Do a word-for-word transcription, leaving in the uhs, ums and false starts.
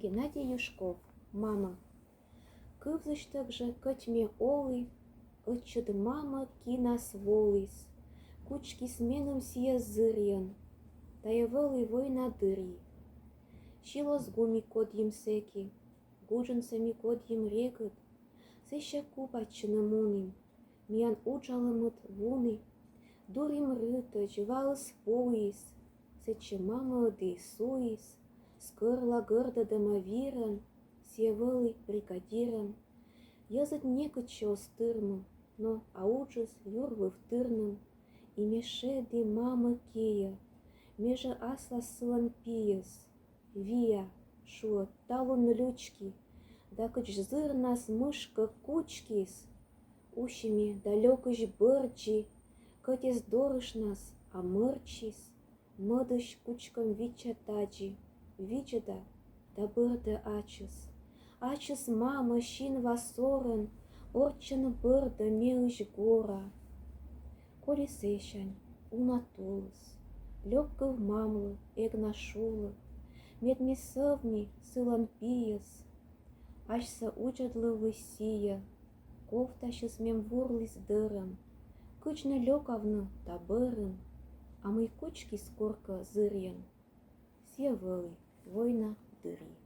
Геннадий Юшков. Мамӧ. Кывзысьтӧг жӧ, кӧть ме олі, ӧтчыд мамӧ кинас воліс, кучкис меным сійӧ зырйӧн. Тайӧ вӧлі война дырйи. Силос гу ми кодйим сэки, гу джынсӧ ми кодйим регыд, сэсся купайтчыны мунім, миян уджалӧмыд вуні. Дурим рытӧдз, ваыс пуис, сэтчӧ мамӧ ӧд и суис, скӧрла гӧрдӧдӧма вирӧн, сійӧ вӧлі бригадирӧн. Йӧзыд некытчӧ оз тырмы, но а уджыс юр выв тырным. И ме шеді мамӧ киӧ, ме жӧ аслас сылӧн пиыс. Вия, шуӧ, талун лючки, да кыдз зырнас мышкӧ кучкис. Уси ме да лёкысь бӧрддзи, кӧть эз дорышнас, а мӧрччис. Мӧдысь кучкӧм вичча тадзи, видзӧда да бӧрдӧ ачыс. Ачыс мамӧ синва сорӧн орччӧны бӧрдӧ меысь гора. Коли сэсянь уна тулыс, лёк кыв мамлы, эг на шулы, мед ме сӧвми сылӧн пиыс. Асьсӧ уджӧдлывлысь сійӧ, ковтасьыс мем вурліс дӧрӧм, кыдз нӧ лёкавны та бӧрын, а мый кучкис коркӧ зырйӧн, сійӧ вӧлі война дырйи.